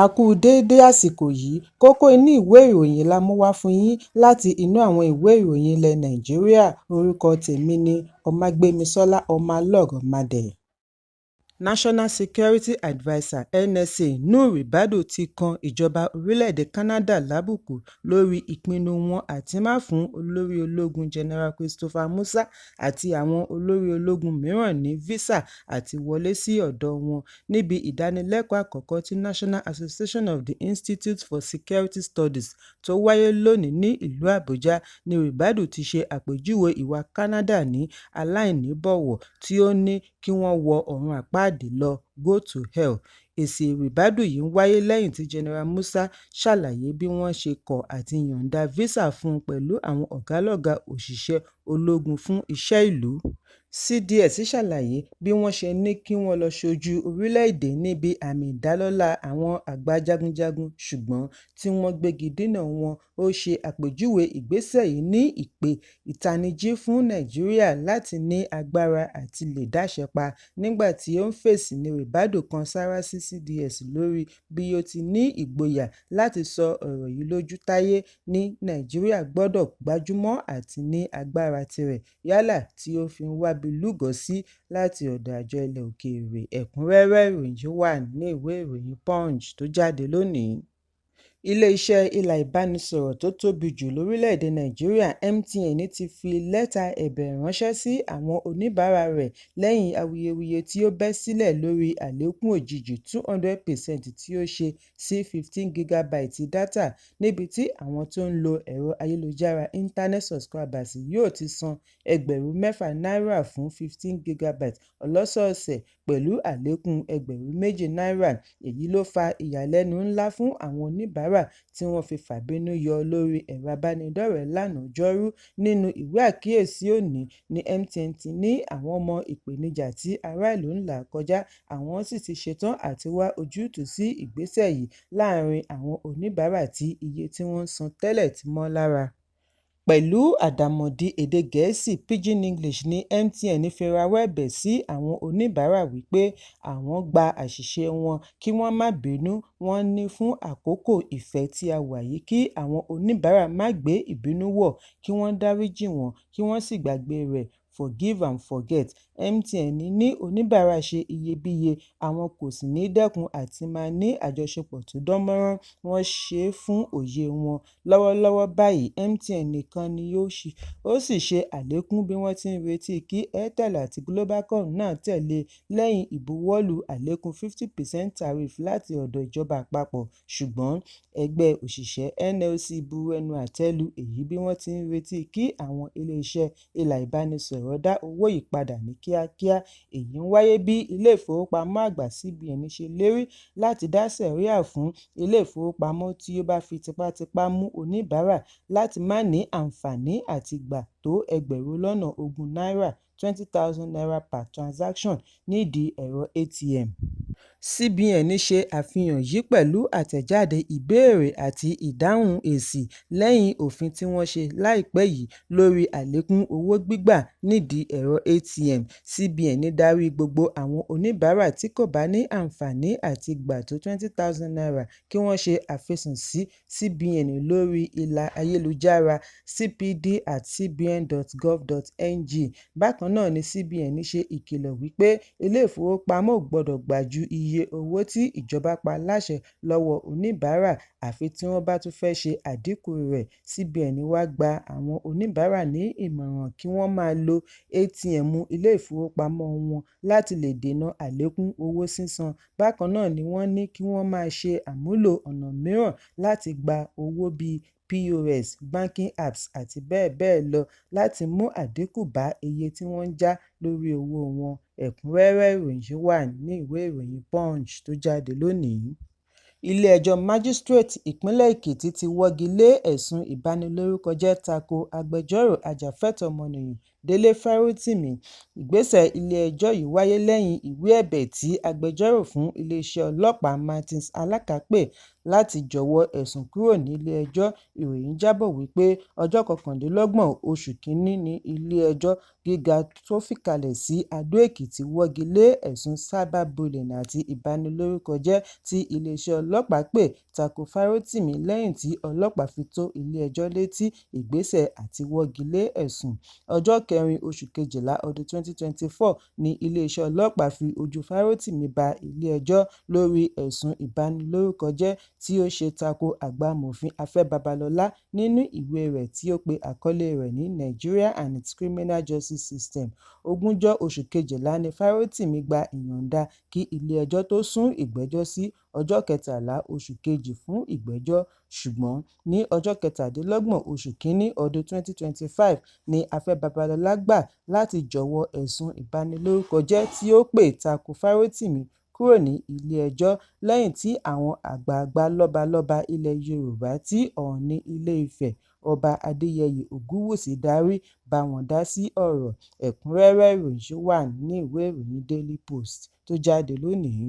A kú déédé àsìkò yìí. Kókó inú ìwé ìròyìn la mú wá fún yín láti inú àwọn ìwé ìròyìn ilẹ̀ Nàìjíríà. Orúkọ tèmi ni Ọmágbémisọ́lá Ọmọlọ́rọ̀mádé. National Security Adviser (NSA) Nuhu Ribadu ti kan ìjọba orílẹ̀-èdè Canada lábùkù lórí ìpinnu wọn àti má fún olórí ológun General Christopher Musa àti àwọn olórí ológun mìíràn ní físà àti wọlé sí ọ̀dọ̀ wọn. Níbi ìdánilẹ́kọ̀ọ́ àkọ́kọ́ ti National Association of the Institute for Security Studies tó wáyé lónìí ní ìlú Àbújá ní Ribadu ti ṣe àpèjúwe ìwà Canada ní aláìníbọ̀wọ̀, tí ó ní kí wọ́n wọ ọ̀run àpáàdì lọ (go to hell). Èsì Ribadu yìí wáyé lẹ́yìn tí General Musa ṣàlàyé bí wọ́n ṣe kọ̀ àti yọ̀ǹda físà fún un pẹ̀lú àwọn ọ̀gálọ́gàá òṣìṣẹ́ ológun fún iṣẹ́ ìlú. CDS ṣàlàyé bí wọ́n ṣe ní kí wọ́n lọ sójú orílẹ̀-èdè níbi àmì ìdálọ́lá àwọn àgbà jagunjagun, ṣùgbọ́n tí wọ́n gbégi dínà wọn. Ó ṣe àpèjúwe ìgbésẹ̀ yìí ní ìpè ìtanijí fún Nàìjíríà láti ní agbára àti lè dáṣẹ́ pa. Nígbà tí ó ń fèsì ní Ribadu kan sárá sí CDS lórí bí ó ti ní ìgboyà láti sọ ọ̀rọ̀ yìí lójú táyé, ní Nàìjíríà gbọ́dọ̀ gbájúmọ́ àti ní agbára tirẹ̀ yálà tí ó fi ń wábi lúgọ sí láti ọ̀dọ̀ àjọ ilẹ̀ òkèèrè. Ẹ̀kúnrẹ́rẹ́ ìròyìn yìí wà nínú ìwé ìròyìn Punch tó jáde lónìí. Ilé-iṣẹ́ ilà ìbánisọ̀rọ̀ tó tóbi jù lórílẹ̀-èdè Nàìjíríà, MTN, ti fi lẹ́tà ẹ̀bẹ̀ ránṣẹ́ sí àwọn oníbàárà rẹ̀ lẹ́yìn awuyewuye tí ó bẹ́ sílẹ̀ lórí àlékún òjijì 200% tí ó ṣe sí 15 gigabyte dátà, níbi tí àwọn tó ń lo ẹ̀rọ ayélujára internet subscribers yóò ti san ẹgbẹ̀rún 6 náírà fún 15 gigabyte ọlọ́sọ̀ọ̀sẹ̀ pẹ̀lú àlékún ẹgbẹ̀rún 2 náírà. Èyí ló fa ìyàlẹ́nu ńlá fún àwọn oníbàárà tí wọ́n fi fàbínú yọ lórí ẹ̀rọ ìbánidọ́rẹ̀ẹ́ lánàá Ọjọ́rú. Nínú ìwé àkíyèsí òní ní MTN ti ní àwọn mọ ìpèníjà tí ará ìlú ń là kọjá, àwọn sì ti ṣetán àti wá ojútùú sí ìgbésẹ̀ yìí láàárín àwọn oníbàárà tí iye tí wọ́n ń san tẹ́lẹ̀ ti mọ́ lára. Pẹ̀lú àdàmọ̀dì èdè Gẹ̀ẹ́sì Pidgin English ní MTN fi rawọ́ ẹ̀bẹ̀ sí àwọn oníbàárà wípé àwọn gba àṣìṣe wọn, kí wọ́n má bínú. Wọ́n ní fún àkókò ìfẹ́ tí a wà yìí, kí àwọn oníbàárà má gbé ìbínú wọ̀, kí wọ́n dáríjì wọ́n, kí wọ́n sì gbàgbé rẹ̀ (forgive and forget). MTN ní oníbàárà ṣe iyebíye, àwọn kò sì ní dẹ́kun àti máa ní àjọṣepọ̀ tó dán mọ́rán wọ́n ṣe fún òye wọn. Lọ́wọ́lọ́wọ́ báyìí, MTN nìkan ni ó sì ṣe àlékún bí wọ́n ti ń retí kí Airtel àti Globacom náà tẹ̀lé lẹ́yìn ìbuwọ́lù àlékún 50% tariff láti ọ̀dọ̀ ìjọba àpapọ̀. Ṣùgbọ́n ẹgbẹ́ òṣìṣẹ́ NLC bu ẹnu àtẹ́ lu èyí bí wọ́n ti ń retí kí àwọn ilé-iṣẹ́ ilà ìbánisọ̀rọ̀ dá owó yìí padà ní kíákíá. Èyí ń wáyé bí Ilé-ìfowópamọ́ Àgbà CBN ṣe lérí láti dá sẹ̀ríà fún ilé-ìfowópamọ́ tí ó bá fi tipátipá mú oníbàárà láti má ní àǹfààní àti gbà tó ẹgbẹ̀rún lọ́nà ogún náírà ₦20,000 per transaction nídìí ẹ̀rọ ATM. CBN ṣe àfihàn yìí pẹ̀lú àtẹ̀jáde ìbéèrè àti ìdáhùn èsì lẹ́yìn òfin tí wọ́n ṣe láìpẹ́ yìí lórí àlékún owó gbígbà nídìí ẹ̀rọ ATM. CBN darí gbogbo àwọn oníbàárà tí kò bá ní àǹfààní àti gbà tó ₦20,000 kí wọ́n ṣe àfisùn sí CBN lórí ìlà ayélujára cpd@cbn.gov.ng. Bákan náà ni CBN ṣe ìkìlọ̀ wípé ilé-ìfowópamọ́ ò gbọdọ̀ gbà ju iye owó tí ìjọba pa láṣẹ lọ́wọ́ oníbàárà àfi tí wọ́n bá tún fẹ́ ṣe àdínkù rẹ̀. CBN wá gba àwọn oníbàárà ní ìmọ̀ràn kí wọ́n máa lo ATM ilé-ìfowópamọ́ wọn láti lè dènà àlékún owó sísan. Bákan náà ni wọ́n ní kí wọ́n máa ṣe àmúlò ọ̀nà mìíràn láti gba owó bíi POS, banking apps àti bẹ́ẹ̀ bẹ́ẹ̀ lọ láti mú àdínkù bá iye tí wọ́n ń já lórí owó wọn. Ẹ̀kúnrẹ́rẹ́ ìròyìn yìí wà nínú ìwé ìròyìn Punch tó jáde lónìí. Ilé-ẹjọ́ Májísíréètì Ìpínlẹ̀ Èkìtì ti wọ́gi lé ẹ̀sùn ìbanilórúkọjẹ́ tako agbẹjọ́rò ajàfẹ́tọ̀ọ́ ọmọnìyàn Délé Fárótìmí. Ìgbésẹ̀ ilé-ẹjọ́ yìí wáyé lẹ́yìn ìwé ẹ̀bẹ̀ tí agbẹjọ́rò fún iléeṣẹ́ ọlọ́pàá Martins Alaka pè láti jọ̀wọ́ ẹ̀sùn kúrò nílé-ẹjọ́. Ìròyìn jábọ̀ wípé ọjọ́ 29 oṣù kìíní ní ilé-ẹjọ́ gíga tó fìkàlẹ̀ sí Adó-Èkìtì wọ́gi lé ẹ̀sùn cyber bullying àti ìbanilórúkọjẹ́ tí iléeṣẹ́ ọlọ́pàá pè tako Fárótìmí lẹ́yìn tí ọlọ́pàá fi tó ilé-ẹjọ́ létí ìgbésẹ̀ àti wọ́gi lé ẹ̀sùn. Ọjọ́ 4 oṣù kejìlá ọdún 2024 ní iléeṣẹ́ ọlọ́pàá fi ojú Fárótìmí ba ilé-ẹjọ́ lórí ẹ̀sùn ìbanilórúkọjẹ́ tí ó ṣe tako àgbà amòfin Afẹ́ Babalọ́lá nínú ìwé rẹ̀ tí ó pe àkọlé rẹ̀ ní Nigeria and its Criminal Justice System. Ogúnjọ́ oṣù kejìlá ní Fárótìmí gba ìyọ̀ǹda kí ilé-ẹjọ́ tó sún ìgbẹ́jọ́ sí ọjọ́ 13 oṣù kejì fún ìgbẹ́jọ́, ṣùgbọ́n ní ọjọ́ 27 oṣù kìíní ọdún 2025 ní Afẹ́ Babalọ́lá gbà láti jọ̀wọ́ ẹ̀sùn ìbanilórúkọjẹ́ tí ó pè tako Fárótìmí kúrò ní ilé-ẹjọ́ lẹ́yìn tí àwọn àgbààgbà lọ́balọ́ba ilẹ̀ Yorùbá tí Ọọ̀ni Ilé-Ifẹ̀, Ọba Adéyẹyè Ògúnwùsì darí bá wọn dá sí ọ̀rọ̀. Ẹ̀kúnrẹ́rẹ́ ìròyìn yìí wà nínú ìwé ìròyìn Daily Post tó jáde lónìí.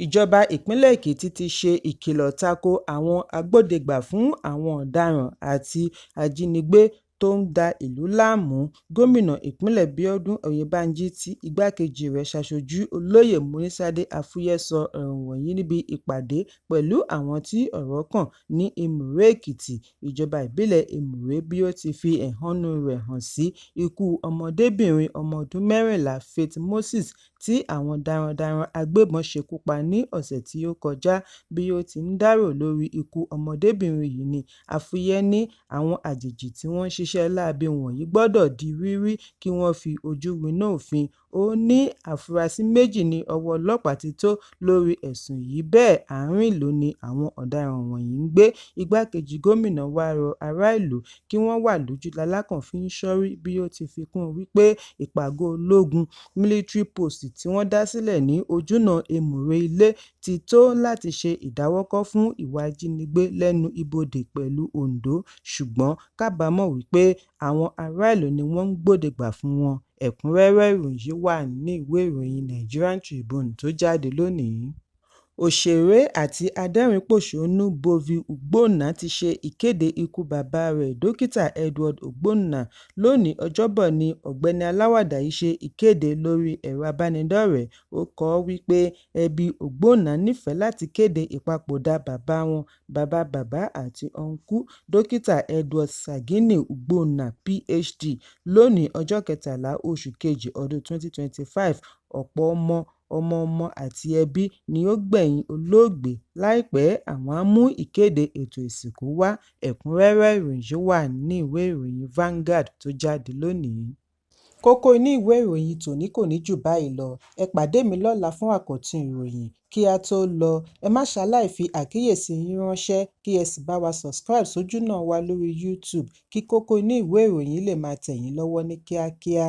Ìjọba ìpínlẹ̀ Èkìtì ti ṣe ìkìlọ̀ tako àwọn agbódegbà fún àwọn ọ̀daràn àti ajínigbé tó ń da ìlú láàmú. Gómìnà ìpínlẹ̀ Bíọ́dún Oyèbánjí tí igbákejì rẹ̀ ṣaṣojú, Olóyè Monísádé Afúyẹ́ sọ ọ̀rọ̀ wọ̀nyí níbi ìpàdé pẹ̀lú àwọn tí ọ̀rọ̀ kàn ní Ìmùrè-Èkìtì, ìjọba ìbílẹ̀ Ìmùrè bí ó ti fi ẹ̀hónú rẹ̀ hàn sí ikú ọmọdébìnrin ọmọ ọdún 14 Faith Moses tí àwọn darandaran agbébọn ṣekú pa ní ọ̀sẹ̀ tí ó kọjá. Bí ó ti ń dárò lórí ikú ọmọdébìnrin yìí ní Afúyẹ́ ní àwọn àjèjì tí wọ́n ń ṣiṣẹ́ láabi wọ̀nyí gbọdọ̀ di rírí kí wọ́n fi ojú winá òfin. Ó ní àfúrásì méjì ní ọwọ́ ọlọ́pàá ti tó lórí ẹ̀sùn yìí, bẹ́ẹ̀ àárín ìlú ni àwọn ọ̀daràn wọ̀nyí ń gbé. Igbákejì gómìnà wá rọ ará ìlú kí wọ́n wà lójú lalákàn fi ń ṣọ́rí bí ó ti fi kún un wípé ìpàgọ́ ológun military post tí wọ́n dá sílẹ̀ ní ojúnà Èmùrè-Ilé ti tó láti ṣe ìdáwọ́kọ̀ fún ìwà ìjínigbé lẹ́nu ibodè pẹ̀lú Ondo, ṣùgbọ́n kábàámọ̀ wípé àwọn ará ìlú ni wọ́n ń gbódegbà fún wọn. Ẹ̀kúnrẹ́rẹ́ ìròyìn yìí wà nínú ìwé ìròyìn Nigerian Tribune tó jáde lónìí. Òṣèré àti adẹ́rìn-ín-pòṣónú Bovi Ogbonna ti ṣe ìkéde ikú bàbá rẹ̀, Dókítà Edward Ogbonna. Lónìí Ọjọ́bọ̀ ni ọ̀gbẹ́ni aláwàdà yìí ṣe ìkéde lórí ẹ̀rọ ìbánidọ́rẹ̀ẹ́. Ó kọ ọ́ wípé ẹbí Ogbonna nífẹ̀ẹ́ láti kéde ìpapòdà bàbá wọn, bàbá bàbá àti ọ̀nkú, Dókítà Edward Sagini Ogbonna, PhD, lónìí ọjọ́ 13 oṣù kejì ọdún 2025. Ọ̀pọ̀ ọmọ, ọmọ-ọmọ àti ẹbí ni ó gbẹ̀yìn olóògbé. Láìpẹ́ àwọn á mú ìkéde ètò ìsìnkú wá. Ẹ̀kúnrẹ́rẹ́ ìròyìn yìí wà nínú ìwé ìròyìn Vanguard tó jáde lónìí. Kókó inú ìwé ìròyìn tòní kò ní jù báyìí lọ. Ẹ pàdé mi lọ́la fún àkọ́tún ìròyìn. Kí á tó lọ, ẹ má ṣaláì fi àkíyèsí yín ránṣẹ́ kí ẹ sì bá wa subscribe sójúnà wa lórí YouTube kí kókó inú ìwé ìròyìn lè máa tẹ̀ yín lọ́wọ́ ní kíákíá.